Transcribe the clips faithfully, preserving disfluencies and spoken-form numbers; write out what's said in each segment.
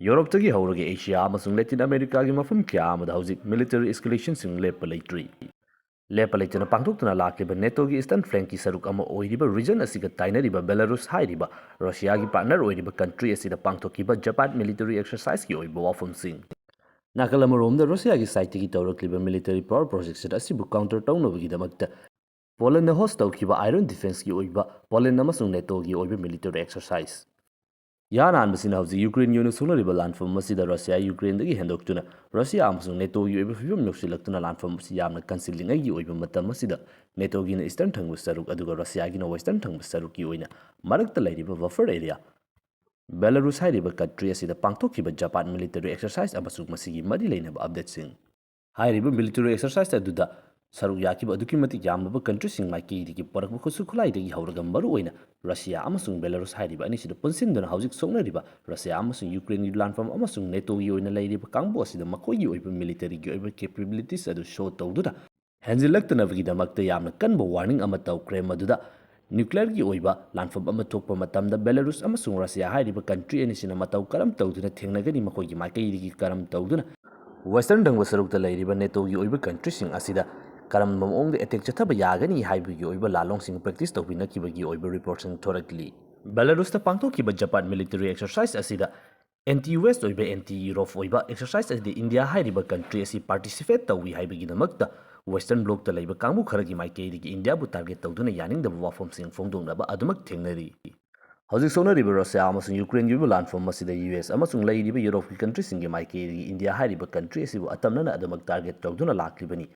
ꯌꯨꯔꯣꯞꯇꯒꯤ ꯍꯧꯔꯒ ꯑꯦꯁꯤꯌꯥ ꯑꯃꯁꯨꯡ ꯂꯦꯇꯤꯟ ꯑꯃꯦꯔꯤꯀꯥꯒꯤ ꯃꯐꯝ ꯀꯌꯥ ꯑꯃꯗ ꯍꯧꯖꯤꯛ ꯃꯤꯂꯤꯇꯔꯤ ꯏꯁꯀꯦꯂꯦꯁꯟꯁꯤꯡ ꯂꯦꯞꯄ ꯂꯩꯇ꯭ꯔꯤ꯫ ꯂꯦꯞꯄ ꯂꯩꯇꯅ ꯄꯥꯡꯊꯣꯛꯇꯨꯅ ꯂꯥꯛꯂꯤꯕ ꯅꯦꯇꯣꯒꯤ ꯏꯁꯇꯔꯟ ꯐ꯭ꯂꯦꯡꯀꯤ ꯁꯔꯨꯛ ꯑꯃ ꯑꯣꯏꯔꯤꯕ ꯔꯤꯖꯟ ꯑꯁꯤꯒ ꯇꯥꯏꯅꯔꯤꯕ ꯕꯦꯂꯥꯔꯨꯁ ꯍꯥꯏꯔꯤꯕ ꯔꯁꯤꯌꯥꯒꯤ ꯄꯥꯔꯠꯅꯔ ꯑꯣꯏꯔꯤꯕ ꯀꯟꯇ꯭ꯔꯤ ꯑꯁꯤꯗ ꯄꯥꯡꯊꯣꯛꯈꯤꯕ ꯖꯄꯥꯟ ꯃꯤꯂꯤꯇꯔꯤ ꯑꯦꯛꯁꯔꯁꯥꯏꯁꯀꯤ ꯑꯣꯏꯕ ꯋꯥꯐꯝꯁꯤꯡ꯫ ꯅꯥꯀꯜ ꯑꯃꯔꯣꯝꯗ ꯔꯁꯤꯌꯥꯒꯤ ꯁꯥꯏꯠꯇꯒꯤ ꯇꯧꯔꯛꯂꯤꯕ ꯃꯤꯂꯤꯇꯔꯤ ꯄꯥꯋꯔ ꯄ꯭ꯔꯣꯖꯦꯛꯁꯟ ꯑꯁꯤꯕꯨ ꯀꯥꯎꯟꯇꯔ ꯇꯧꯅꯕꯒꯤꯗꯃꯛꯇ ꯄꯣꯂꯦꯟꯅ ꯍꯣꯁ ꯇꯧꯈꯤꯕ ꯑꯥꯏꯔꯟ ꯗꯤꯐꯦꯟꯁꯀꯤ ꯑꯣꯏꯕ ꯄꯣꯂꯦꯟ ꯑꯃꯁꯨꯡ ꯅꯦꯇꯣꯒꯤ ꯑꯣꯏꯕ ꯃꯤꯂꯤꯇꯔꯤ ꯑꯦꯛꯁꯔꯁꯥꯏꯁ꯫ ꯏꯍꯥꯟ ꯍꯥꯟꯕꯁꯤꯅ ꯍꯧꯖꯤꯛ ꯌꯨꯀ꯭ꯔꯦꯟꯒꯤ ꯑꯣꯏꯅ ꯁꯣꯛꯅꯔꯤꯕ ꯂꯥꯟꯐꯝ ꯑꯁꯤꯗ ꯔꯁꯤꯌꯥ ꯌꯨꯀ꯭ꯔꯦꯟꯗꯒꯤ ꯍꯦꯟꯗꯣꯛꯇꯨꯅ ꯔꯁꯤꯌꯥ ꯑꯃꯁꯨꯡ ꯅꯦꯇꯣꯒꯤ ꯑꯣꯏꯕ ꯐꯤꯕꯝ ꯌꯧꯁꯤꯜꯂꯛꯇꯨꯅ ꯂꯥꯟꯐꯝ ꯑꯁꯤ ꯌꯥꯝꯅ ꯀꯟꯁꯤꯜꯂꯤꯉꯩꯒꯤ ꯑꯣꯏꯕ ꯃꯇꯝ ꯑꯁꯤꯗ ꯅꯦꯇꯣꯒꯤꯅ ꯏꯁꯇꯔꯟ ꯊꯪꯕ ꯁꯔꯨꯛ ꯑꯗꯨꯒ ꯔꯁꯤꯌꯥꯒꯤꯅ ꯋꯦꯁꯇꯔꯟ ꯊꯪꯕ ꯁꯔꯨꯛꯀꯤ ꯑꯣꯏꯅ ꯃꯔꯛꯇ ꯂꯩꯔꯤꯕ ꯕꯐꯔ ꯑꯦꯔꯤꯌꯥ ꯕꯦꯂꯥꯔꯨꯁ ꯍꯥꯏꯔꯤꯕ ꯀꯟꯇ꯭ꯔꯤ ꯑꯁꯤꯗ ꯄꯥꯡꯊꯣꯛꯈꯤꯕ ꯖꯄꯥꯟ ꯃꯤꯂꯤꯇꯔꯤ ꯑꯦꯛꯁꯔꯁꯥꯏꯁ ꯑꯃꯁꯨꯡ ꯃꯁꯤꯒꯤ ꯃꯔꯤ ꯂꯩꯅꯕ ꯑꯞꯗꯦꯠꯁꯤꯡ꯫ ꯍꯥꯏꯔꯤꯕ ꯃꯤꯂꯤꯇꯔꯤ ꯑꯦꯛꯁꯔꯁꯥꯏꯁ ꯑꯗꯨꯗ ꯁꯔꯨꯛ ꯌꯥꯈꯤꯕ ꯑꯗꯨꯛꯀꯤ ꯃꯇꯤꯛ ꯌꯥꯝꯂꯕ ꯀꯟꯇ꯭ꯔꯤꯁꯤꯡ ꯃꯥꯏꯀꯩꯗꯒꯤ ꯄꯨꯔꯛꯄ ꯈꯨꯠꯁꯨ ꯈꯨꯠꯂꯥꯏꯗꯒꯤ ꯍꯧꯔꯒ ꯃꯔꯨꯑꯣꯏꯅ ꯔꯁꯤꯌꯥ ꯑꯃꯁꯨꯡ ꯕꯦꯂꯥꯔꯨꯁ ꯍꯥꯏꯔꯤꯕ ꯑꯅꯤꯁꯤꯗ ꯄꯨꯟꯁꯤꯟꯗꯨꯅ ꯍꯧꯖꯤꯛ ꯁꯣꯛꯅꯔꯤꯕ ꯔꯁꯤꯌꯥ ꯑꯃꯁꯨꯡ ꯌꯨꯀ꯭ꯔꯦꯟꯒꯤ ꯂꯥꯟꯐꯝ ꯑꯃꯁꯨꯡ ꯅꯦꯇꯣꯒꯤ ꯑꯣꯏꯅ ꯂꯩꯔꯤꯕ ꯀꯥꯡꯕꯨ ꯑꯁꯤꯗ ꯃꯈꯣꯏꯒꯤ ꯑꯣꯏꯕ ꯃꯤꯂꯤꯇꯔꯤꯒꯤ ꯑꯣꯏꯕ ꯀꯦꯄꯦꯕꯤꯂꯤꯇꯤꯁ ꯑꯗꯨ ꯁꯣ ꯇꯧꯗꯨꯅ ꯍꯦꯟꯖꯤꯜꯂꯛꯇꯅꯕꯒꯤꯗꯃꯛꯇ ꯌꯥꯝꯅ ꯀꯟꯕ ꯋꯥꯔꯅꯤꯡ ꯑꯃ ꯇꯧꯈ꯭ꯔꯦ, ꯃꯗꯨꯗ ꯅ꯭ꯌꯨꯀ꯭ꯂꯤꯌꯔꯒꯤ ꯑꯣꯏꯕ ꯂꯥꯟꯐꯝ ꯑꯃ ꯊꯣꯛꯄ ꯃꯇꯝꯗ ꯕꯦꯂꯥꯔꯨꯁ ꯑꯃꯁꯨꯡ ꯔꯁꯤꯌꯥ ꯍꯥꯏꯔꯤꯕ ꯀꯟꯇ꯭ꯔꯤ ꯑꯅꯤꯁꯤꯅ ꯃꯇꯧ ꯀꯔꯝ ꯇꯧꯗꯨꯅ ꯊꯦꯡꯅꯒꯅꯤ, ꯃꯈꯣꯏꯒꯤ ꯃꯥꯏꯀꯩꯗꯒꯤ ꯀꯔꯝ ꯇꯧꯗꯨꯅ ꯋꯦꯁꯇꯔꯟ ꯊꯪꯕ ꯁꯔꯨꯛꯇ ꯂꯩꯔꯤꯕ ꯅꯦꯇꯣꯒꯤ ꯑꯣꯏꯕ ꯀꯟꯇ꯭ꯔꯤꯁꯤꯡ ꯑꯁꯤꯗ ꯀꯔꯝꯕ ꯃꯑꯣꯡꯗ ꯑꯦꯇꯦꯛ ꯆꯠꯊꯕ ꯌꯥꯒꯅꯤ ꯍꯥꯏꯕꯒꯤ ꯑꯣꯏꯕ ꯂꯥꯂꯣꯡꯁꯤꯡ ꯄ꯭ꯔꯦꯛꯇꯤꯁ ꯇꯧꯕꯤꯅꯈꯤꯕꯒꯤ ꯑꯣꯏꯕ ꯔꯤꯄꯣꯔꯠꯁꯤꯡ ꯊꯣꯔꯛꯂꯤ꯫ ꯕꯦꯂꯥꯔꯨꯁꯇ ꯄꯥꯡꯊꯣꯛꯈꯤꯕ ꯖꯄꯥꯟ ꯃꯤꯂꯤꯇꯔꯤ ꯑꯦꯛꯁꯔꯁꯥꯏꯁ ꯑꯁꯤꯗ ꯑꯦꯟꯇꯤ ꯋꯦꯁ ꯑꯣꯏꯕ, ꯑꯦꯟꯇꯤ ꯌꯨꯔꯣꯞ ꯑꯣꯏꯕ ꯑꯦꯛꯁꯔꯁꯥꯏꯁ ꯑꯁꯤꯗ ꯏꯟꯗꯤꯌꯥ ꯍꯥꯏꯔꯤꯕ ꯀꯟꯇ꯭ꯔꯤ ꯑꯁꯤ ꯄꯥꯔꯇꯤꯁꯤꯄꯦꯠ ꯇꯧꯏ ꯍꯥꯏꯕꯒꯤꯗꯃꯛꯇ ꯋꯦꯁꯇꯔꯟ ꯕ꯭ꯂꯣꯛꯇ ꯂꯩꯕ ꯀꯥꯡꯕꯨ ꯈꯔꯒꯤ ꯃꯥꯏꯀꯩꯗꯒꯤ ꯏꯟꯗꯤꯌꯥꯕꯨ ꯇꯥꯔꯒꯦꯠ ꯇꯧꯗꯨꯅ ꯌꯥꯅꯤꯡꯗꯕ ꯋꯥꯐꯝꯁꯤꯡ ꯐꯣꯡꯗꯣꯛꯅꯕ ꯑꯗꯨꯃꯛ ꯊꯦꯡꯅꯔꯤ꯫ ꯍꯧꯖꯤꯛ ꯁꯣꯛꯅꯔꯤꯕ ꯔꯁꯤꯌꯥ ꯑꯃꯁꯨꯡ ꯌꯨꯀ꯭ꯔꯦꯟꯒꯤ ꯑꯣꯏꯕ ꯂꯥꯟꯐꯝ ꯑꯁꯤꯗ ꯌꯨ ꯑꯦꯁ ꯑꯃꯁꯨꯡ ꯂꯩꯔꯤꯕ ꯌꯨꯔꯣꯞꯀꯤ ꯀꯟꯇ꯭ꯔꯤꯁꯤꯡꯒꯤ ꯃꯥꯏꯀꯩꯗꯒꯤ ꯏꯟꯗꯤꯌꯥ ꯍꯥꯏꯔꯤꯕ ꯀꯟꯇ꯭ꯔꯤ ꯑꯁꯤꯕꯨ ꯑꯇꯝꯅꯅ ꯑꯗꯨꯃꯛ ꯇꯥꯔꯒꯦꯠ ꯇꯧꯗꯨꯅ ꯂꯥꯛꯂꯤꯕꯅꯤ꯫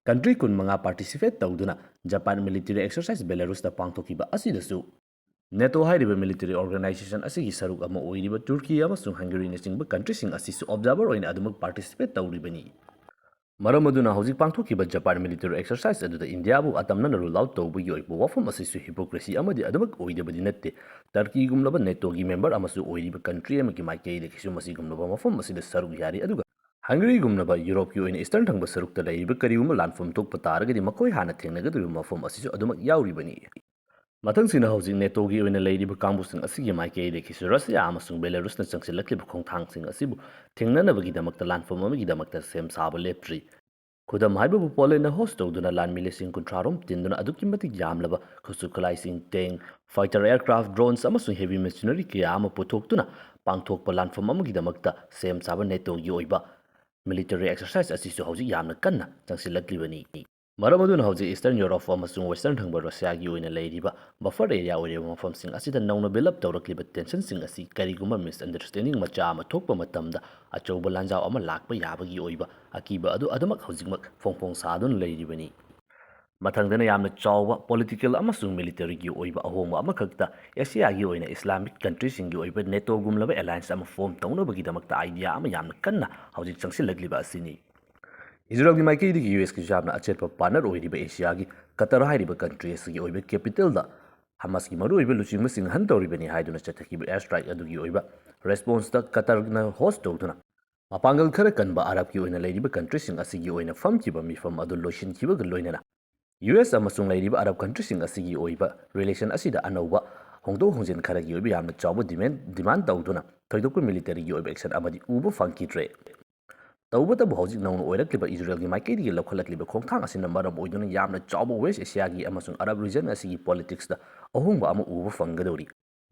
ꯀꯟꯇ꯭ꯔꯤ ꯀꯨꯟꯃꯉꯥ ꯄꯥꯔꯇꯤꯁꯤꯄꯦꯠ ꯇꯧꯗꯨꯅ ꯖꯄꯥꯟ ꯃꯤꯂꯤꯇꯔꯤ ꯑꯦꯛꯁꯔꯁꯥꯏꯁ ꯕꯦꯂꯥꯔꯨꯁꯇ ꯄꯥꯡꯊꯣꯛꯈꯤꯕ ꯑꯁꯤꯗꯁꯨ ꯅꯦꯇꯣ ꯍꯥꯏꯔꯤꯕ ꯃꯤꯂꯤꯇꯔꯤ ꯑꯣꯔꯒꯅꯥꯏꯖꯦꯁꯟ ꯑꯁꯤꯒꯤ ꯁꯔꯨꯛ ꯑꯃ ꯑꯣꯏꯔꯤꯕ ꯇꯨꯔꯀꯤ ꯑꯃꯁꯨꯡ ꯍꯪꯒꯔꯤꯅꯆꯤꯡꯕ ꯀꯟꯇ꯭ꯔꯤꯁꯤꯡ ꯑꯁꯤꯁꯨ ꯑꯣꯕꯖꯥꯔꯚꯔ ꯑꯣꯏꯅ ꯑꯗꯨꯃꯛ ꯄꯥꯔꯇꯤꯁꯤꯄꯦꯠ ꯇꯧꯔꯤꯕꯅꯤ꯫ ꯃꯔꯝ ꯑꯗꯨꯅ ꯍꯧꯖꯤꯛ ꯄꯥꯡꯊꯣꯛꯈꯤꯕ ꯖꯄꯥꯟ ꯃꯤꯂꯤꯇꯔꯤ ꯑꯦꯛꯁꯔꯁꯥꯏꯁ ꯑꯗꯨꯗ ꯏꯟꯗꯤꯌꯥꯕꯨ ꯑꯇꯝꯅꯅ ꯔꯨꯜ ꯑꯥꯎꯠ ꯇꯧꯕꯒꯤ ꯑꯣꯏꯕ ꯋꯥꯐꯝ ꯑꯁꯤꯁꯨ ꯍꯤꯄꯣꯀ꯭ꯔꯦꯁꯤ ꯑꯃꯗꯤ ꯑꯗꯨꯃꯛ ꯑꯣꯏꯗꯕꯗꯤ ꯅꯠꯇꯦ꯫ ꯇꯔꯀꯤꯒꯨꯝꯂꯕ ꯅꯦꯇꯣꯒꯤ ꯃꯦꯝꯕꯔ ꯑꯃꯁꯨ ꯑꯣꯏꯔꯤꯕ ꯀꯟꯇ꯭ꯔꯤ ꯑꯃꯒꯤ ꯃꯥꯏꯀꯩꯗꯒꯤꯁꯨ ꯃꯁꯤꯒꯨꯝꯂꯕ ꯃꯐꯝ ꯑꯁꯤꯗ ꯁꯔꯨꯛ ꯌꯥꯔꯤ, ꯑꯗꯨꯒ ꯍꯪꯒꯔꯤꯒꯨꯝꯂꯕ ꯌꯨꯔꯣꯞꯀꯤ ꯑꯣꯏꯅ ꯏꯁꯇꯔꯟ ꯊꯪꯕ ꯁꯔꯨꯛꯇ ꯂꯩꯔꯤꯕ ꯀꯔꯤꯒꯨꯝꯕ ꯂꯥꯟꯐꯝ ꯊꯣꯛꯄ ꯇꯥꯔꯒꯗꯤ ꯃꯈꯣꯏ ꯍꯥꯟꯅ ꯊꯦꯡꯅꯒꯗꯧꯔꯤꯕ ꯃꯐꯝ ꯑꯁꯤꯁꯨ ꯑꯗꯨꯃꯛ ꯌꯥꯎꯔꯤꯕꯅꯤ꯫ ꯃꯊꯪꯁꯤꯅ ꯍꯧꯖꯤꯛ ꯅꯦꯇꯣꯒꯤ ꯑꯣꯏꯅ ꯂꯩꯔꯤꯕ ꯀꯥꯡꯕꯨꯁꯤꯡ ꯑꯁꯤꯒꯤ ꯃꯥꯏꯀꯩꯗꯒꯤꯁꯨ ꯔꯁꯤꯌꯥ ꯑꯃꯁꯨꯡ ꯕꯦꯂꯥꯔꯨꯁꯅ ꯆꯪꯁꯤꯜꯂꯛꯂꯤꯕ ꯈꯣꯡꯊꯥꯡꯁꯤꯡ ꯑꯁꯤꯕꯨ ꯊꯦꯡꯅꯅꯕꯒꯤꯗꯃꯛꯇ ꯂꯥꯟꯐꯝ ꯑꯃꯒꯤꯗꯃꯛꯇ ꯁꯦꯝ ꯁꯥꯕ ꯂꯦꯞꯇ꯭ꯔꯤ꯫ ꯈꯨꯗꯝ ꯍꯥꯏꯕꯕꯨ ꯄꯣꯂꯦꯟꯅ ꯍꯣꯁ ꯇꯧꯗꯨꯅ ꯂꯥꯟꯃꯤ ꯂꯤꯁꯤꯡ ꯀꯨꯟꯊ꯭ꯔꯥ ꯔꯣꯝ ꯇꯤꯟꯗꯨꯅ ꯑꯗꯨꯛꯀꯤ ꯃꯇꯤꯛ ꯌꯥꯝꯂꯕ ꯈꯨꯠꯁꯨ ꯈꯨꯠꯂꯥꯏꯁꯤꯡ, ꯇꯦꯡ, ꯐꯥꯏꯇꯔ ꯑꯦꯌꯔꯀ꯭ꯔꯥꯐ, ꯗ꯭ꯔꯣꯟꯁ ꯑꯃꯁꯨꯡ ꯍꯦꯚꯤ ꯃꯦꯁꯤꯅꯔꯤ ꯀꯌꯥ ꯑꯃ ꯄꯨꯊꯣꯛꯇꯨꯅ ꯄꯥꯡꯊꯣꯛꯄ ꯂꯥꯟꯐꯝ ꯑꯃꯒꯤꯗꯃꯛꯇ ꯁꯦꯝ ꯁꯥꯕ ꯅꯦꯇꯣꯒꯤ ꯑꯣꯏꯕ ꯃꯤꯂꯤꯇꯔꯤ ꯑꯦꯛꯁꯔꯁꯥꯏꯁ ꯑꯁꯤꯁꯨ ꯍꯧꯖꯤꯛ ꯌꯥꯝꯅ ꯀꯟꯅ ꯆꯪꯁꯤꯜꯂꯛꯂꯤꯕꯅꯤ꯫ ꯃꯔꯝ ꯑꯗꯨꯅ ꯍꯧꯖꯤꯛ ꯏꯁꯇꯔꯟ ꯌꯨꯔꯣꯞ ꯑꯃꯁꯨꯡ ꯋꯦꯁꯇꯔꯟ ꯊꯪꯕ ꯔꯁꯤꯌꯥꯒꯤ ꯑꯣꯏꯅ ꯂꯩꯔꯤꯕ ꯕꯐꯔ ꯑꯦꯔꯤꯌꯥ ꯑꯣꯏꯔꯤꯕ ꯃꯐꯝꯁꯤꯡ ꯑꯁꯤꯗ ꯅꯧꯅ ꯕꯤꯜ ꯑꯞ ꯇꯧꯔꯛꯂꯤꯕ ꯇꯦꯟꯁꯟꯁꯤꯡ ꯑꯁꯤ ꯀꯔꯤꯒꯨꯝꯕ ꯃꯤꯁꯑꯟꯗꯔꯁ꯭ꯇꯦꯟꯗꯤꯡ ꯃꯆꯥ ꯑꯃ ꯊꯣꯛꯄ ꯃꯇꯝꯗ ꯑꯆꯧꯕ ꯂꯥꯟꯖꯥꯎ ꯑꯃ ꯂꯥꯛꯄ ꯌꯥꯕꯒꯤ ꯑꯣꯏꯕ ꯑꯀꯤꯕ ꯑꯗꯨ ꯑꯗꯨꯃꯛ ꯍꯧꯖꯤꯛꯃꯛ ꯐꯣꯡ ꯐꯣꯡ ꯁꯥꯗꯨꯅ ꯂꯩꯔꯤꯕꯅꯤ꯫ ꯃꯊꯪꯗꯅ ꯌꯥꯝꯅ ꯆꯥꯎꯕ ꯄꯣꯂꯤꯇꯤꯀꯦꯜ ꯑꯃꯁꯨꯡ ꯃꯤꯂꯤꯇꯔꯤꯒꯤ ꯑꯣꯏꯕ ꯑꯍꯣꯡꯕ ꯑꯃꯈꯛꯇ ꯑꯦꯁꯤꯌꯥꯒꯤ ꯑꯣꯏꯅ ꯏꯁꯂꯥꯃꯤꯛ ꯀꯟꯇ꯭ꯔꯤꯁꯤꯡꯒꯤ ꯑꯣꯏꯕ ꯅꯦꯇꯣꯒꯨꯝꯂꯕ ꯑꯦꯂꯥꯌꯟꯁ ꯑꯃ ꯐꯣꯔꯝ ꯇꯧꯅꯕꯒꯤꯗꯃꯛꯇ ꯑꯥꯏꯗꯤꯌꯥ ꯑꯃ ꯌꯥꯝꯅ ꯀꯟꯅ ꯍꯧꯖꯤꯛ ꯆꯪꯁꯤꯜꯂꯛꯂꯤꯕ ꯑꯁꯤꯅꯤ꯫ ꯏꯖꯔꯦꯜꯒꯤ ꯃꯥꯏꯀꯩꯗꯒꯤ ꯌꯨ ꯑꯦꯁꯀꯤꯁꯨ ꯌꯥꯝꯅ ꯑꯆꯦꯠꯄ ꯄꯥꯔꯠꯅꯔ ꯑꯣꯏꯔꯤꯕ ꯑꯦꯁꯤꯌꯥꯒꯤ ꯀꯇꯔ ꯍꯥꯏꯔꯤꯕ ꯀꯟꯇ꯭ꯔꯤ ꯑꯁꯤꯒꯤ ꯑꯣꯏꯕ ꯀꯦꯄꯤꯇꯦꯜꯗ ꯍꯃꯥꯁꯀꯤ ꯃꯔꯨꯑꯣꯏꯕ ꯂꯨꯆꯤꯡꯕꯁꯤꯡ ꯍꯟ ꯇꯧꯔꯤꯕꯅꯤ ꯍꯥꯏꯗꯨꯅ ꯆꯠꯊꯈꯤꯕ ꯑꯦꯌꯔ ꯁ꯭ꯇ꯭ꯔꯥꯏꯛ ꯑꯗꯨꯒꯤ ꯑꯣꯏꯕ ꯔꯦꯁꯄꯣꯟꯁꯇ ꯀꯇꯔꯅ ꯍꯣꯁ ꯇꯧꯗꯨꯅ ꯃꯄꯥꯡꯒꯜ ꯈꯔ ꯀꯟꯕ ꯑꯔꯕꯀꯤ ꯑꯣꯏꯅ ꯂꯩꯔꯤꯕ ꯀꯟꯇ꯭ꯔꯤꯁꯤꯡ ꯑꯁꯤꯒꯤ ꯑꯣꯏꯅ ꯐꯝꯈꯤꯕ ꯃꯤꯐꯝ ꯑꯗꯨ ꯂꯣꯏꯁꯤꯟꯈꯤꯕꯒ ꯂꯣꯏꯅꯅ ꯌꯨ ꯑꯦꯁ ꯑꯃꯁꯨꯡ ꯂꯩꯔꯤꯕ ꯑꯔꯕ ꯀꯟꯇ꯭ꯔꯤꯁꯤꯡ ꯑꯁꯤꯒꯤ ꯑꯣꯏꯕ ꯔꯤꯂꯦꯁꯟ ꯑꯁꯤꯗ ꯑꯅꯧꯕ ꯍꯣꯡꯗꯣꯛ ꯍꯣꯡꯖꯤꯟ ꯈꯔꯒꯤ ꯑꯣꯏꯕ ꯌꯥꯝꯅ ꯆꯥꯎꯕ ꯗꯤꯃꯦꯟ ꯗꯤꯃꯥꯟ ꯇꯧꯗꯨꯅ ꯊꯣꯏꯗꯣꯛꯄ ꯃꯤꯂꯤꯇꯔꯤꯒꯤ ꯑꯣꯏꯕ ꯑꯦꯛꯁꯟ ꯑꯃꯗꯤ ꯎꯕ ꯐꯪꯈꯤꯗ꯭ꯔꯦ꯫ ꯇꯧꯕꯇꯕꯨ ꯍꯧꯖꯤꯛ ꯅꯧꯅ ꯑꯣꯏꯔꯛꯂꯤꯕ ꯏꯖꯔꯦꯜꯒꯤ ꯃꯥꯏꯀꯩꯗꯒꯤ ꯂꯧꯈꯠꯂꯛꯂꯤꯕ ꯈꯣꯡꯊꯥꯡ ꯑꯁꯤꯅ ꯃꯔꯝ ꯑꯣꯏꯗꯨꯅ ꯌꯥꯝꯅ ꯆꯥꯎꯕ ꯋꯦꯁ ꯑꯦꯁꯤꯌꯥꯒꯤ ꯑꯃꯁꯨꯡ ꯑꯔꯕ ꯔꯤꯖꯟ ꯑꯁꯤꯒꯤ ꯄꯣꯂꯤꯇꯤꯛꯁꯇ ꯑꯍꯣꯡꯕ ꯑꯃ ꯎꯕ ꯐꯪꯒꯗꯧꯔꯤ꯫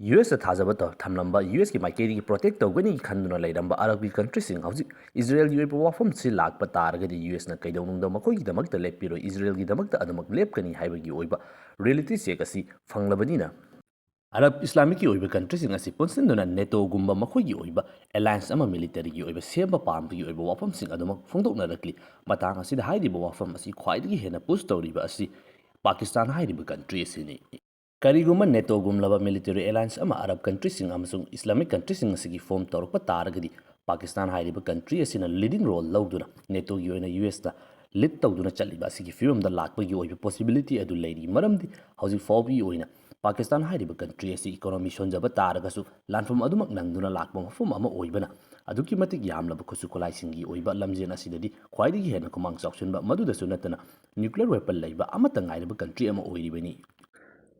ꯌꯨ ꯑꯦꯁꯇ ꯊꯥꯖꯕ ꯇ-, ꯊꯝꯂꯝꯕ, ꯌꯨ ꯑꯦꯁꯀꯤ ꯃꯥꯏꯀꯩꯗꯒꯤ ꯄ꯭ꯔꯣꯇꯦꯛ ꯇꯧꯒꯅꯤ ꯈꯟꯗꯨꯅ ꯂꯩꯔꯝꯕ ꯑꯔꯕꯀꯤ ꯀꯟꯇ꯭ꯔꯤꯁꯤꯡ ꯍꯧꯖꯤꯛ ꯏꯖꯔꯦꯜꯒꯤ ꯑꯣꯏꯕ ꯋꯥꯐꯝꯁꯤ ꯂꯥꯛꯄ ꯇꯥꯔꯒꯗꯤ ꯌꯨ ꯑꯦꯁꯅ ꯀꯩꯗꯧꯅꯨꯡꯗ ꯃꯈꯣꯏꯒꯤꯗꯃꯛꯇ ꯂꯦꯞꯄꯤꯔꯣꯏ, ꯏꯖꯔꯦꯜꯒꯤꯗꯃꯛꯇ ꯑꯗꯨꯃꯛ ꯂꯦꯞꯀꯅꯤ ꯍꯥꯏꯕꯒꯤ ꯑꯣꯏꯕ ꯔꯤꯌꯦꯂꯤꯇꯤ ꯆꯦꯛ ꯑꯁꯤ ꯐꯪꯂꯕꯅꯤꯅ ꯑꯔꯕ ꯏꯁꯂꯥꯃꯤꯛꯀꯤ ꯑꯣꯏꯕ ꯀꯟꯇ꯭ꯔꯤꯁꯤꯡ ꯑꯁꯤ ꯄꯨꯟꯁꯤꯟꯗꯨꯅ ꯅꯦꯇꯣꯒꯨꯝꯕ ꯃꯈꯣꯏꯒꯤ ꯑꯣꯏꯕ ꯑꯦꯂꯥꯌꯟꯁ ꯑꯃ ꯃꯤꯂꯤꯇꯔꯤꯒꯤ ꯑꯣꯏꯕ ꯁꯦꯝꯕ ꯄꯥꯝꯕꯒꯤ ꯑꯣꯏꯕ ꯋꯥꯐꯝꯁꯤꯡ ꯑꯗꯨꯃꯛ ꯐꯣꯡꯗꯣꯛꯅꯔꯛꯂꯤ꯫ ꯃꯇꯥꯡ ꯑꯁꯤꯗ ꯍꯥꯏꯔꯤꯕ ꯋꯥꯐꯝ ꯑꯁꯤ ꯈ꯭ꯋꯥꯏꯗꯒꯤ ꯍꯦꯟꯅ ꯄꯨꯁ ꯇꯧꯔꯤꯕ ꯑꯁꯤ ꯄꯥꯀꯤꯁꯇꯥꯟ ꯍꯥꯏꯔꯤꯕ ꯀꯟꯇ꯭ꯔꯤ ꯑꯁꯤꯅꯤ꯫ ꯀꯔꯤꯒꯨꯝꯕ ꯅꯦꯇꯣꯒꯨꯝꯂꯕ ꯃꯤꯂꯤꯇꯔꯤ ꯑꯦꯂꯥꯌꯟꯁ ꯑꯃ ꯑꯔꯕ ꯀꯟꯇ꯭ꯔꯤꯁꯤꯡ ꯑꯃꯁꯨꯡ ꯏꯁꯂꯥꯃꯤꯛ ꯀꯟꯇ꯭ꯔꯤꯁꯤꯡ ꯑꯁꯤꯒꯤ ꯐꯣꯔꯝ ꯇꯧꯔꯛꯄ ꯇꯥꯔꯒꯗꯤ, ꯄꯥꯀꯤꯁꯇꯥꯟ ꯍꯥꯏꯔꯤꯕ ꯀꯟꯇ꯭ꯔꯤ ꯑꯁꯤꯅ ꯂꯤꯗꯤꯡ ꯔꯣꯜ ꯂꯧꯗꯨꯅ ꯅꯦꯇꯣꯒꯤ ꯑꯣꯏꯅ ꯌꯨ ꯑꯦꯁꯅ ꯂꯤꯗ ꯇꯧꯗꯨꯅ ꯆꯠꯂꯤꯕ ꯑꯁꯤꯒꯤ ꯐꯤꯕꯝꯗ ꯂꯥꯛꯄꯒꯤ ꯑꯣꯏꯕ ꯄꯣꯁꯤꯕꯤꯂꯤꯇꯤ ꯑꯗꯨ ꯂꯩꯔꯤ꯫ ꯃꯔꯝꯗꯤ ꯍꯧꯖꯤꯛ ꯐꯥꯎꯕꯒꯤ ꯑꯣꯏꯅ ꯄꯥꯀꯤꯁꯇꯥꯟ ꯍꯥꯏꯔꯤꯕ ꯀꯟꯇ꯭ꯔꯤ ꯑꯁꯤ ꯏꯀꯣꯅꯣꯃꯤ ꯁꯣꯟꯖꯕ ꯇꯥꯔꯒꯁꯨ ꯂꯥꯟꯐꯝ ꯑꯗꯨꯃꯛ ꯅꯪꯗꯨꯅ ꯂꯥꯛꯄ ꯃꯐꯝ ꯑꯃ ꯑꯣꯏꯕꯅ ꯑꯗꯨꯛꯀꯤ ꯃꯇꯤꯛ ꯌꯥꯝꯂꯕ ꯈꯨꯠꯁꯨ ꯈꯨꯠꯂꯥꯏꯁꯤꯡꯒꯤ ꯑꯣꯏꯕ ꯂꯝꯖꯦꯜ ꯑꯁꯤꯗꯗꯤ ꯈ꯭ꯋꯥꯏꯗꯒꯤ ꯍꯦꯟꯅ ꯈꯨꯃꯥꯡ ꯆꯥꯎꯁꯤꯟꯕ, ꯃꯗꯨꯗꯁꯨ ꯅꯠꯇꯅ ꯅ꯭ꯌꯨꯀ꯭ꯂꯤꯌꯔ ꯋꯦꯄꯟ ꯂꯩꯕ ꯑꯃꯠꯇ ꯉꯥꯏꯔꯕ ꯀꯟꯇ꯭ꯔꯤ ꯑꯃ ꯑꯣꯏꯔꯤꯕꯅꯤ꯫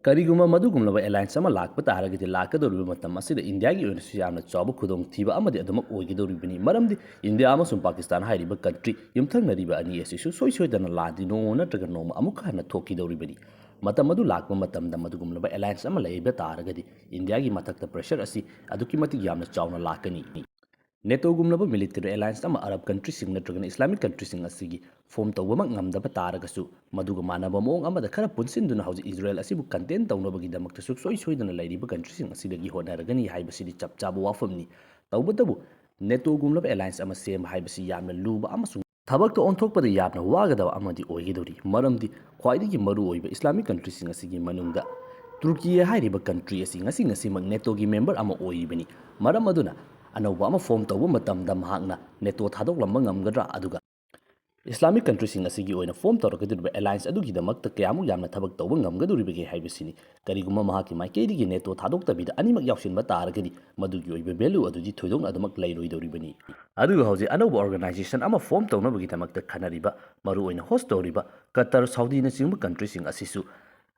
ꯀꯔꯤꯒꯨꯝꯕ ꯃꯗꯨꯒꯨꯝꯂꯕ alliance ꯑꯃ ꯂꯥꯛꯄ ꯇꯥꯔꯒꯗꯤ, ꯂꯥꯛꯀꯗꯧꯔꯤꯕ ꯃꯇꯝ ꯑꯁꯤꯗ ꯏꯟꯗꯤꯌꯥꯒꯤ ꯑꯣꯏꯅꯁꯨ ꯌꯥꯝꯅ ꯆꯥꯎꯕ ꯈꯨꯗꯣꯡꯊꯤꯕ ꯑꯃꯗꯤ ꯑꯗꯨꯃꯛ ꯑꯣꯏꯒꯗꯧꯔꯤꯕꯅꯤ꯫ ꯃꯔꯝꯗꯤ ꯏꯟꯗꯤꯌꯥ ꯑꯃꯁꯨꯡ ꯄꯥꯀꯤꯁꯇꯥꯟ ꯍꯥꯏꯔꯤꯕ country ꯌꯨꯝꯊꯪꯅꯔꯤꯕ ꯑꯅꯤ ꯑꯁꯤ ꯁꯨꯡꯁꯣꯏ ꯁꯣꯏꯗꯅ ꯂꯥꯟꯗꯤ ꯅꯣꯡꯃ ꯅꯠꯇ꯭ꯔꯒ ꯅꯣꯡꯃ ꯑꯃꯨꯛꯀ ꯍꯟꯅ ꯊꯣꯛꯈꯤꯗꯧꯔꯤꯕꯅꯤ꯫ ꯃꯇꯝ ꯑꯗꯨ ꯂꯥꯛꯄ ꯃꯇꯝꯗ ꯃꯗꯨꯒꯨꯝꯂꯕ alliance ꯑꯃ ꯂꯩꯕ ꯇꯥꯔꯒꯗꯤ ꯏꯟꯗꯤꯌꯥꯒꯤ ꯃꯊꯛꯇ pressure ꯑꯁꯤ ꯑꯗꯨꯛꯀꯤ ꯃꯇꯤꯛ ꯌꯥꯝꯅ ꯆꯥꯎꯅ ꯂꯥꯛꯀꯅꯤ꯫ ꯅꯦꯇꯣꯒꯨꯝꯂꯕ military alliance ꯑꯃ ꯑꯔꯕ countryꯁꯤꯡ ꯅꯠꯇ꯭ꯔꯒꯅ Islamic countryꯁꯤꯡ ꯑꯁꯤꯒꯤ form ꯇꯧꯕꯃꯛ ꯉꯝꯗꯕ ꯇꯥꯔꯒꯁꯨ, ꯃꯗꯨꯒ ꯃꯥꯟꯅꯕ ꯃꯑꯣꯡ ꯑꯃꯗ ꯈꯔ ꯄꯨꯟꯁꯤꯟꯗꯨꯅ ꯍꯧꯖꯤꯛ ꯏꯖꯔꯦꯜ ꯑꯁꯤꯕꯨ contain ꯇꯧꯅꯕꯒꯤꯗꯃꯛꯇ ꯁꯨꯡꯁꯣꯏ ꯁꯣꯏꯗꯅ ꯂꯩꯔꯤꯕ countryꯁꯤꯡ ꯑꯁꯤꯗꯒꯤ ꯍꯣꯠꯅꯔꯒꯅꯤ ꯍꯥꯏꯕꯁꯤꯗꯤ ꯆꯞ ꯆꯥꯕ ꯋꯥꯐꯝꯅꯤ꯫ ꯇꯧꯕꯇꯕꯨ, ꯅꯦꯇꯣꯒꯨꯝꯂꯕ alliance ꯑꯃ ꯁꯦꯝꯕ ꯍꯥꯏꯕꯁꯤ ꯌꯥꯝꯅ ꯂꯨꯕ ꯑꯃꯁꯨꯡ ꯊꯕꯛꯇ ꯑꯣꯟꯊꯣꯛꯄꯗ ꯌꯥꯝꯅ ꯋꯥꯒꯗꯕ ꯑꯃꯗꯤ ꯑꯣꯏꯒꯗꯧꯔꯤ꯫ ꯃꯔꯝꯗꯤ ꯈ꯭ꯋꯥꯏꯗꯒꯤ ꯃꯔꯨꯑꯣꯏꯕ Islamic countryꯁꯤꯡ ꯑꯁꯤꯒꯤ ꯃꯅꯨꯡꯗ ꯇꯨꯔꯀꯤ ꯍꯥꯏꯔꯤꯕ country ꯑꯁꯤ ꯉꯁꯤ ꯉꯁꯤꯃꯛ ꯅꯦꯇꯣꯒꯤ member ꯑꯃ ꯑꯣꯏꯔꯤꯕꯅꯤ꯫ ꯃꯔꯝ ꯑꯗꯨꯅ, ꯑꯅꯧꯕ ꯑꯃ form ꯇꯧꯕ ꯃꯇꯝꯗ ꯃꯍꯥꯛꯅ ꯅꯦꯇꯣ ꯊꯥꯗꯣꯛꯂꯝꯕ ꯉꯝꯒꯗ꯭ꯔꯥ, ꯑꯗꯨꯒ Islamic countryꯁꯤꯡ ꯑꯁꯤꯒꯤ ꯑꯣꯏꯅ form ꯇꯧꯔꯛꯀꯗꯧꯔꯤꯕ alliance ꯑꯗꯨꯒꯤꯗꯃꯛꯇ ꯀꯌꯥꯃꯨꯛ ꯌꯥꯝꯅ ꯊꯕꯛ ꯇꯧꯕ ꯉꯝꯒꯗꯧꯔꯤꯕꯒꯦ ꯍꯥꯏꯕꯁꯤꯅꯤ꯫ ꯀꯔꯤꯒꯨꯝꯕ ꯃꯍꯥꯛꯀꯤ ꯃꯥꯏꯀꯩꯗꯒꯤ ꯅꯦꯇꯣ ꯊꯥꯗꯣꯛꯇꯕꯤꯗ ꯑꯅꯤꯃꯛ ꯌꯥꯎꯁꯤꯟꯕ ꯇꯥꯔꯒꯗꯤ, ꯃꯗꯨꯒꯤ ꯑꯣꯏꯕ value ꯑꯗꯨꯗꯤ ꯊꯣꯏꯗꯣꯛꯅ ꯑꯗꯨꯃꯛ ꯂꯩꯔꯣꯏꯗꯧꯔꯤꯕꯅꯤ꯫ ꯑꯗꯨꯒ ꯍꯧꯖꯤꯛ ꯑꯅꯧꯕ organization ꯑꯃ form ꯇꯧꯅꯕꯒꯤꯗꯃꯛꯇ ꯈꯟꯅꯔꯤꯕ, ꯃꯔꯨꯑꯣꯏꯅ host ꯇꯧꯔꯤꯕ ꯀꯇꯔ, ꯁꯥꯎꯗꯤꯅꯆꯤꯡꯕ countryꯁꯤꯡ ꯑꯁꯤꯁꯨ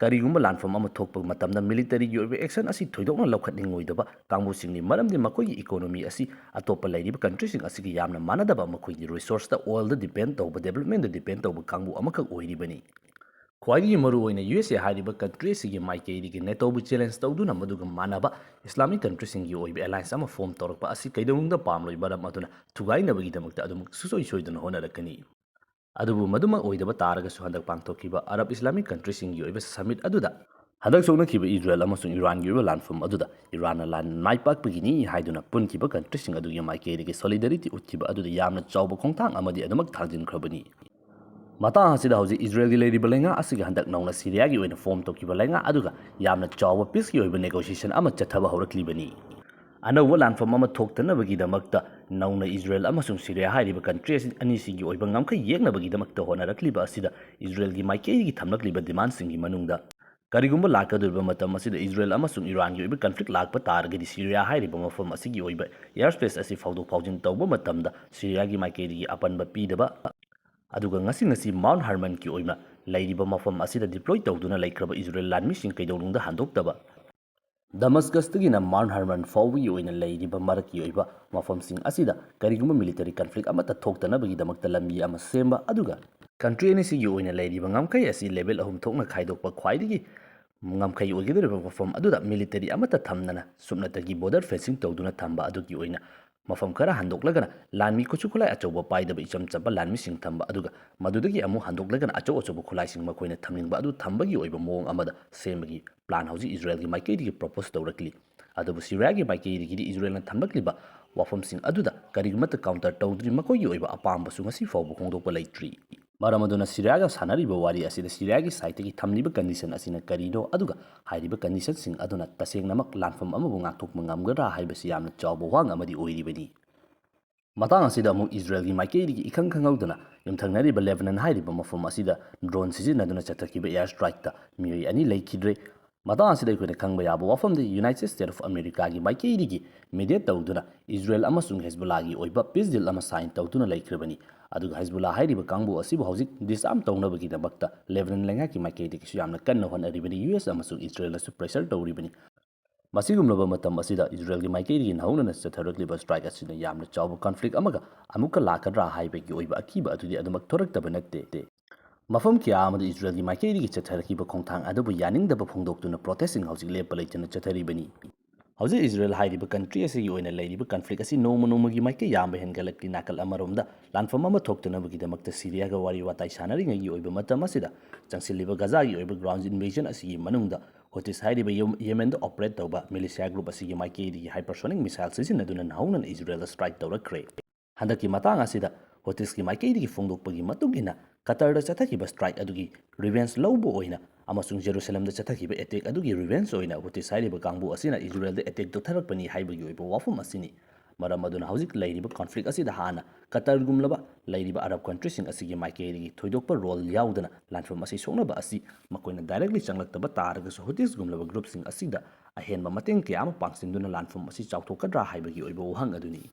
ꯀꯔꯤꯒꯨꯝꯕ ꯂꯥꯟꯐꯝ ꯑꯃ ꯊꯣꯛꯄ ꯃꯇꯝꯗ militaryꯒꯤ ꯑꯣꯏꯕ action ꯑꯁꯤ ꯊꯣꯏꯗꯣꯛꯅ ꯂꯧꯈꯠꯅꯤꯡꯉꯣꯏꯗꯕ ꯀꯥꯡꯕꯨꯁꯤꯡꯅꯤ꯫ ꯃꯔꯝꯗꯤ ꯃꯈꯣꯏꯒꯤ economy ꯑꯁꯤ ꯑꯇꯣꯞꯄ ꯂꯩꯔꯤꯕ countryꯁꯤꯡ ꯑꯁꯤꯒ ꯌꯥꯝꯅ ꯃꯥꯟꯅꯗꯕ, ꯃꯈꯣꯏꯒꯤ resourceꯇ, oilꯗ depend ꯇꯧꯕ, developmentꯗ depend ꯇꯧꯕ ꯀꯥꯡꯕꯨ ꯑꯃꯈꯛ ꯑꯣꯏꯔꯤꯕꯅꯤ꯫ ꯈ꯭ꯋꯥꯏꯗꯒꯤ ꯃꯔꯨꯑꯣꯏꯅ USA ꯍꯥꯏꯔꯤꯕ country ꯑꯁꯤꯒꯤ ꯃꯥꯏꯀꯩꯗꯒꯤ ꯅꯦꯇꯣꯕꯨ challenge ꯇꯧꯗꯨꯅ ꯃꯗꯨꯒ ꯃꯥꯟꯅꯕ Islamic countryꯁꯤꯡꯒꯤ ꯑꯣꯏꯕ alliance ꯑꯃ form ꯇꯧꯔꯛꯄ ꯑꯁꯤ ꯀꯩꯗꯧꯅꯨꯡꯗ ꯄꯥꯝꯂꯣꯏ꯫ ꯃꯔꯝ ꯑꯗꯨꯅ ꯊꯨꯒꯥꯏꯅꯕꯒꯤꯗꯃꯛꯇ ꯑꯗꯨꯃꯛ ꯁꯨꯡꯁꯣꯏ ꯁꯣꯏꯗꯅ ꯍꯣꯠꯅꯔꯛꯀꯅꯤ꯫ ꯑꯗꯨꯕꯨ ꯃꯗꯨꯃꯛ ꯑꯣꯏꯗꯕ ꯇꯥꯔꯒꯁꯨ, ꯍꯟꯗꯛ ꯄꯥꯡꯊꯣꯛꯈꯤꯕ Arab Islamic countryꯁꯤꯡꯒꯤ ꯑꯣꯏꯕ summit ꯑꯗꯨꯗ ꯍꯟꯗꯛ ꯁꯣꯛꯅꯈꯤꯕ ꯏꯖꯔꯦꯜ ꯑꯃꯁꯨꯡ ꯏꯔꯥꯟꯒꯤ ꯑꯣꯏꯕ ꯂꯥꯟꯐꯝ ꯑꯗꯨꯗ ꯏꯔꯥꯟꯅ ꯂꯥꯟ ꯃꯥꯏ ꯄꯥꯛꯄꯒꯤꯅꯤ ꯍꯥꯏꯗꯨꯅ ꯄꯨꯟꯈꯤꯕ countryꯁꯤꯡ ꯑꯗꯨꯒꯤ ꯃꯥꯏꯀꯩꯗꯒꯤ solidarity ꯎꯠꯈꯤꯕ ꯑꯗꯨꯗ ꯌꯥꯝꯅ ꯆꯥꯎꯕ ꯈꯣꯡꯊꯥꯡ ꯑꯃꯗꯤ ꯑꯗꯨꯃꯛ ꯊꯥꯡꯖꯤꯟꯈ꯭ꯔꯕꯅꯤ꯫ ꯃꯇꯥꯡ ꯑꯁꯤꯗ ꯍꯧꯖꯤꯛ ꯏꯖꯔꯦꯜꯒꯤ ꯂꯩꯔꯤꯕ ꯂꯩꯉꯥꯛ ꯑꯁꯤꯒ ꯍꯟꯗꯛ ꯅꯧꯅ ꯁꯤꯔꯤꯌꯥꯒꯤ ꯑꯣꯏꯅ form ꯇꯧꯈꯤꯕ ꯂꯩꯉꯥꯛ ꯑꯗꯨꯒ ꯌꯥꯝꯅ ꯆꯥꯎꯕ peaceꯀꯤ ꯑꯣꯏꯕ negotiation ꯑꯃ ꯆꯠꯊꯕ ꯍꯧꯔꯛꯂꯤꯕꯅꯤ꯫ ꯑꯅꯧꯕ ꯂꯥꯟꯐꯝ ꯑꯃ ꯊꯣꯛꯇꯅꯕꯒꯤꯗꯃꯛꯇ ꯅꯧꯅ ꯏꯖꯔꯦꯜ ꯑꯃꯁꯨꯡ ꯁꯤꯔꯤꯌꯥ ꯍꯥꯏꯔꯤꯕ country ꯑꯁꯤ ꯑꯅꯤꯁꯤꯒꯤ ꯑꯣꯏꯕ ꯉꯝꯈꯩ ꯌꯦꯛꯅꯕꯒꯤꯗꯃꯛꯇ ꯍꯣꯠꯅꯔꯛꯂꯤꯕ ꯑꯁꯤꯗ ꯏꯖꯔꯦꯜꯒꯤ ꯃꯥꯏꯀꯩꯗꯒꯤ ꯊꯝꯂꯛꯂꯤꯕ demandꯁꯤꯡꯒꯤ ꯃꯅꯨꯡꯗ, ꯀꯔꯤꯒꯨꯝꯕ ꯂꯥꯛꯀꯗꯧꯔꯤꯕ ꯃꯇꯝ ꯑꯁꯤꯗ ꯏꯖꯔꯦꯜ ꯑꯃꯁꯨꯡ ꯏꯔꯥꯟꯒꯤ ꯑꯣꯏꯕ conflict ꯂꯥꯛꯄ ꯇꯥꯔꯒꯗꯤ, ꯁꯤꯔꯤꯌꯥ ꯍꯥꯏꯔꯤꯕ ꯃꯐꯝ ꯑꯁꯤꯒꯤ ꯑꯣꯏꯕ airspace ꯑꯁꯤ ꯐꯥꯎꯗꯣꯛ ꯐꯥꯎꯖꯤꯟ ꯇꯧꯕ ꯃꯇꯝꯗ ꯁꯤꯔꯤꯌꯥꯒꯤ ꯃꯥꯏꯀꯩꯗꯒꯤ ꯑꯄꯟꯕ ꯄꯤꯗꯕ, ꯑꯗꯨꯒ ꯉꯁꯤ ꯉꯁꯤ Mount Hermonꯒꯤ ꯑꯣꯏꯅ ꯂꯩꯔꯤꯕ ꯃꯐꯝ ꯑꯁꯤꯗ deploy ꯇꯧꯗꯨꯅ ꯂꯩꯈ꯭ꯔꯕ ꯏꯖꯔꯦꯜ ꯂꯥꯟꯃꯤꯁꯤꯡ ꯀꯩꯗꯧꯅꯨꯡꯗ ꯍꯟꯗꯣꯛꯇꯕ, ꯗꯃꯁꯀꯁꯇꯒꯤꯅ ꯃꯥꯎꯟ ꯍꯔꯃꯟ ꯐꯥꯎꯕꯒꯤ ꯑꯣꯏꯅ ꯂꯩꯔꯤꯕ ꯃꯔꯛꯀꯤ ꯑꯣꯏꯕ ꯃꯐꯝꯁꯤꯡ ꯑꯁꯤꯗ ꯀꯔꯤꯒꯨꯝꯕ military conflict ꯑꯃꯠꯇ ꯊꯣꯛꯇꯅꯕꯒꯤꯗꯃꯛꯇ ꯂꯝꯕꯤ ꯑꯃ ꯁꯦꯝꯕ, ꯑꯗꯨꯒ country ꯑꯅꯤꯁꯤꯒꯤ ꯑꯣꯏꯅ ꯂꯩꯔꯤꯕ ꯉꯝꯈꯩ ꯑꯁꯤ level ꯑꯍꯨꯝ ꯊꯣꯛꯅ ꯈꯥꯏꯗꯣꯛꯄ, ꯈ꯭ꯋꯥꯏꯗꯒꯤ ꯉꯝꯈꯩ ꯑꯣꯏꯒꯗꯧꯔꯤꯕ ꯃꯐꯝ ꯑꯗꯨꯗ military ꯑꯃꯠꯇ ꯊꯝꯗꯅ ꯁꯨꯞꯅꯇꯒꯤ border fencing ꯇꯧꯗꯨꯅ ꯊꯝꯕ ꯑꯗꯨꯒꯤ ꯑꯣꯏꯅ ꯃꯐꯝ ꯈꯔ ꯍꯟꯗꯣꯛꯂꯒꯅ ꯂꯥꯟꯃꯤ ꯈꯨꯠꯁꯨ ꯈꯨꯠꯂꯥꯏ ꯑꯆꯧꯕ ꯄꯥꯏꯗꯕ ꯏꯆꯝ ꯆꯝꯕ ꯂꯥꯟꯃꯤꯁꯤꯡ ꯊꯝꯕ, ꯑꯗꯨꯒ ꯃꯗꯨꯗꯒꯤ ꯑꯃꯨꯛ ꯍꯟꯗꯣꯛꯂꯒꯅ ꯑꯆꯧ ꯑꯆꯧꯕ ꯈꯨꯠꯂꯥꯏꯁꯤꯡ ꯃꯈꯣꯏꯅ ꯊꯝꯅꯤꯡꯕ ꯑꯗꯨ ꯊꯝꯕꯒꯤ ꯑꯣꯏꯕ ꯃꯑꯣꯡ ꯑꯃꯗ ꯁꯦꯝꯕꯒꯤ plan ꯍꯧꯖꯤꯛ ꯏꯖꯔꯦꯜꯒꯤ ꯃꯥꯏꯀꯩꯗꯒꯤ propose ꯇꯧꯔꯛꯂꯤ꯫ ꯑꯗꯨꯕꯨ ꯁꯤꯔꯤꯌꯥꯒꯤ ꯃꯥꯏꯀꯩꯗꯒꯤꯗꯤ ꯏꯖꯔꯦꯜꯅ ꯊꯝꯂꯛꯂꯤꯕ ꯋꯥꯐꯝꯁꯤꯡ ꯑꯗꯨꯗ ꯀꯔꯤꯒꯨꯝꯕꯇ counter ꯇꯧꯗ꯭ꯔꯤ, ꯃꯈꯣꯏꯒꯤ ꯑꯣꯏꯕ ꯑꯄꯥꯝꯕꯁꯨ ꯉꯁꯤ ꯐꯥꯎꯕ ꯐꯣꯡꯗꯣꯛꯄ ꯂꯩꯇ꯭ꯔꯤ꯫ ꯃꯔꯝ ꯑꯗꯨꯅ ꯁꯤꯔꯤꯌꯥꯒ ꯁꯥꯟꯅꯔꯤꯕ ꯋꯥꯔꯤ ꯑꯁꯤꯗ ꯁꯤꯔꯤꯌꯥꯒꯤ sideꯇꯒꯤ ꯊꯝꯂꯤꯕ condition ꯑꯁꯤꯅ ꯀꯔꯤꯅꯣ, ꯑꯗꯨꯒ ꯍꯥꯏꯔꯤꯕ conditionꯁꯤꯡ ꯑꯗꯨꯅ ꯇꯁꯦꯡꯅꯃꯛ ꯂꯥꯟꯐꯝ ꯑꯃꯕꯨ ꯉꯥꯛꯊꯣꯛꯄ ꯉꯝꯒꯗ꯭ꯔꯥ ꯍꯥꯏꯕꯁꯤ ꯌꯥꯝꯅ ꯆꯥꯎꯕ ꯋꯥꯍꯪ ꯑꯃꯗꯤ ꯑꯣꯏꯔꯤꯕꯅꯤ꯫ ꯃꯇꯥꯡ ꯑꯁꯤꯗ ꯑꯃꯨꯛ ꯏꯖꯔꯦꯜꯒꯤ ꯃꯥꯏꯀꯩꯗꯒꯤ ꯏꯈꯪ ꯈꯪꯍꯧꯗꯅ ꯌꯨꯝꯊꯪꯅꯔꯤꯕ ꯂꯦꯕꯅꯟ ꯍꯥꯏꯔꯤꯕ ꯃꯐꯝ ꯑꯁꯤꯗ drone ꯁꯤꯖꯤꯟꯅꯗꯨꯅ ꯆꯠꯊꯈꯤꯕ air strikeꯇ ꯃꯤꯑꯣꯏ ꯑꯅꯤ ꯂꯩꯈꯤꯗ꯭ꯔꯦ꯫ ꯃꯇꯥꯡ ꯑꯁꯤꯗ ꯑꯩꯈꯣꯏꯅ ꯈꯪꯕ ꯌꯥꯕ ꯋꯥꯐꯝꯗꯤ United States of Americaꯒꯤ ꯃꯥꯏꯀꯩꯗꯒꯤ mediate ꯇꯧꯗꯨꯅ ꯏꯖꯔꯦꯜ ꯑꯃꯁꯨꯡ ꯍꯦꯖꯕꯨꯜꯂꯥꯒꯤ ꯑꯣꯏꯕ peace deal ꯑꯃ sign ꯇꯧꯗꯨꯅ ꯂꯩꯈ꯭ꯔꯕꯅꯤ꯫ ꯑꯗꯨꯒ ꯍꯦꯖꯕꯨꯜꯂꯥ ꯍꯥꯏꯔꯤꯕ ꯀꯥꯡꯕꯨ ꯑꯁꯤꯕꯨ ꯍꯧꯖꯤꯛ disarm ꯇꯧꯅꯕꯒꯤꯗꯃꯛꯇ ꯂꯦꯕꯅꯟ ꯂꯩꯉꯥꯛꯀꯤ ꯃꯥꯏꯀꯩꯗꯒꯤꯁꯨ ꯌꯥꯝꯅ ꯀꯟꯅ ꯍꯣꯠꯅꯔꯤꯕꯅꯤ꯫ ꯌꯨ ꯑꯦꯁ ꯑꯃꯁꯨꯡ ꯏꯖꯔꯦꯜꯅꯁꯨ pressure ꯇꯧꯔꯤꯕꯅꯤ꯫ ꯃꯁꯤꯒꯨꯝꯂꯕ ꯃꯇꯝ ꯑꯁꯤꯗ ꯏꯖꯔꯦꯜꯒꯤ ꯃꯥꯏꯀꯩꯗꯒꯤ ꯅꯧꯍꯧꯅꯅ ꯆꯠꯊꯔꯛꯂꯤꯕ strike ꯑꯁꯤꯅ ꯌꯥꯝꯅ ꯆꯥꯎꯕ conflict ꯑꯃꯒ ꯑꯃꯨꯛꯀ ꯂꯥꯛꯀꯗ꯭ꯔꯥ ꯍꯥꯏꯕꯒꯤ ꯑꯣꯏꯕ ꯑꯀꯤꯕ ꯑꯗꯨꯗꯤ ꯑꯗꯨꯃꯛ ꯊꯣꯔꯛꯇꯕ ꯅꯠꯇꯦ꯫ ꯃꯐꯝ ꯀꯌꯥ ꯑꯃꯗ ꯏꯖꯔꯦꯜꯒꯤ ꯃꯥꯏꯀꯩꯗꯒꯤ ꯆꯠꯊꯔꯛꯈꯤꯕ ꯈꯣꯡꯊꯥꯡ ꯑꯗꯨꯕꯨ ꯌꯥꯅꯤꯡꯗꯕ ꯐꯣꯡꯗꯣꯛꯇꯨꯅ protestꯁꯤꯡ ꯍꯧꯖꯤꯛ ꯂꯦꯞꯄ ꯂꯩꯇꯅ ꯆꯠꯊꯔꯤꯕꯅꯤ꯫ ꯍꯧꯖꯤꯛ ꯏꯖꯔꯦꯜ ꯍꯥꯏꯔꯤꯕ country ꯑꯁꯤꯒꯤ ꯑꯣꯏꯅ ꯂꯩꯔꯤꯕ conflict ꯑꯁꯤ ꯅꯣꯡꯃ ꯅꯣꯡꯃꯒꯤ ꯃꯥꯏꯀꯩ ꯌꯥꯝꯕ ꯍꯦꯟꯒꯠꯂꯛꯂꯤ꯫ ꯅꯥꯀꯜ ꯑꯃꯔꯣꯝꯗ ꯂꯥꯟꯐꯝ ꯑꯃ ꯊꯣꯛꯇꯅꯕꯒꯤꯗꯃꯛꯇ ꯁꯤꯔꯤꯌꯥꯒ ꯋꯥꯔꯤ ꯋꯥꯇꯥꯏ ꯁꯥꯟꯅꯔꯤꯉꯩꯒꯤ ꯑꯣꯏꯕ ꯃꯇꯝ ꯑꯁꯤꯗ ꯆꯪꯁꯤꯜꯂꯤꯕ ꯒꯖꯥꯒꯤ ꯑꯣꯏꯕ ground invasion ꯑꯁꯤꯒꯤ ꯃꯅꯨꯡꯗ ꯍꯨꯇꯤꯁ ꯍꯥꯏꯔꯤꯕ ꯌꯦꯝ-, ꯌꯦꯃꯦꯟꯗ operate ꯇꯧꯕ militia group ꯑꯁꯤꯒꯤ ꯃꯥꯏꯀꯩꯗꯒꯤ hypersonic missile ꯁꯤꯖꯤꯟꯅꯗꯨꯅ ꯅꯧꯍꯧꯅꯅ ꯏꯖꯔꯦꯜꯗ strike ꯇꯧꯔꯛꯈ꯭ꯔꯦ꯫ ꯍꯟꯗꯛꯀꯤ ꯃꯇꯥꯡ ꯑꯁꯤꯗ ꯍꯨꯇꯤꯁꯀꯤ ꯃꯥꯏꯀꯩꯗꯒꯤ ꯐꯣꯡꯗꯣꯛꯄꯒꯤ ꯃꯇꯨꯡ ꯏꯟꯅ, ꯀꯇꯔꯗ ꯆꯠꯊꯈꯤꯕ strike ꯑꯗꯨꯒꯤ revenge ꯂꯧꯕ ꯑꯣꯏꯅ ꯑꯃꯁꯨꯡ ꯖꯦꯔꯨꯁꯂꯝꯗ ꯆꯠꯊꯈꯤꯕ attack ꯑꯗꯨꯒꯤ revenge ꯑꯣꯏꯅ ꯍꯨꯇꯤꯁ ꯍꯥꯏꯔꯤꯕ ꯀꯥꯡꯕꯨ ꯑꯁꯤꯅ ꯏꯖꯔꯦꯜꯗ attack ꯇꯧꯊꯔꯛꯄꯅꯤ ꯍꯥꯏꯕꯒꯤ ꯑꯣꯏꯕ ꯋꯥꯐꯝ ꯑꯁꯤꯅꯤ꯫ ꯃꯔꯝ ꯑꯗꯨꯅ ꯍꯧꯖꯤꯛ ꯂꯩꯔꯤꯕ conflict ꯑꯁꯤꯗ ꯍꯥꯟꯅ ꯀꯇꯔꯒꯨꯝꯂꯕ ꯂꯩꯔꯤꯕ ꯑꯔꯕ countryꯁꯤꯡ ꯑꯁꯤꯒꯤ ꯃꯥꯏꯀꯩꯗꯒꯤ ꯊꯣꯏꯗꯣꯛꯄ role ꯌꯥꯎꯗꯅ ꯂꯥꯟꯐꯝ ꯑꯁꯤ ꯁꯣꯛꯅꯕ ꯑꯁꯤ ꯃꯈꯣꯏꯅ directly ꯆꯪꯂꯛꯇꯕ ꯇꯥꯔꯒꯁꯨ, ꯍꯨꯇꯤꯁꯒꯨꯝꯂꯕ groupꯁꯤꯡ ꯑꯁꯤꯗ ꯑꯍꯦꯟꯕ ꯃꯇꯦꯡ ꯀꯌꯥ ꯑꯃ ꯄꯥꯡꯁꯤꯟꯗꯨꯅ ꯂꯥꯟꯐꯝ ꯑꯁꯤ ꯆꯥꯎꯊꯣꯛꯀꯗ꯭ꯔꯥ ꯍꯥꯏꯕꯒꯤ ꯑꯣꯏꯕ ꯋꯥꯍꯪ ꯑꯗꯨꯅꯤ꯫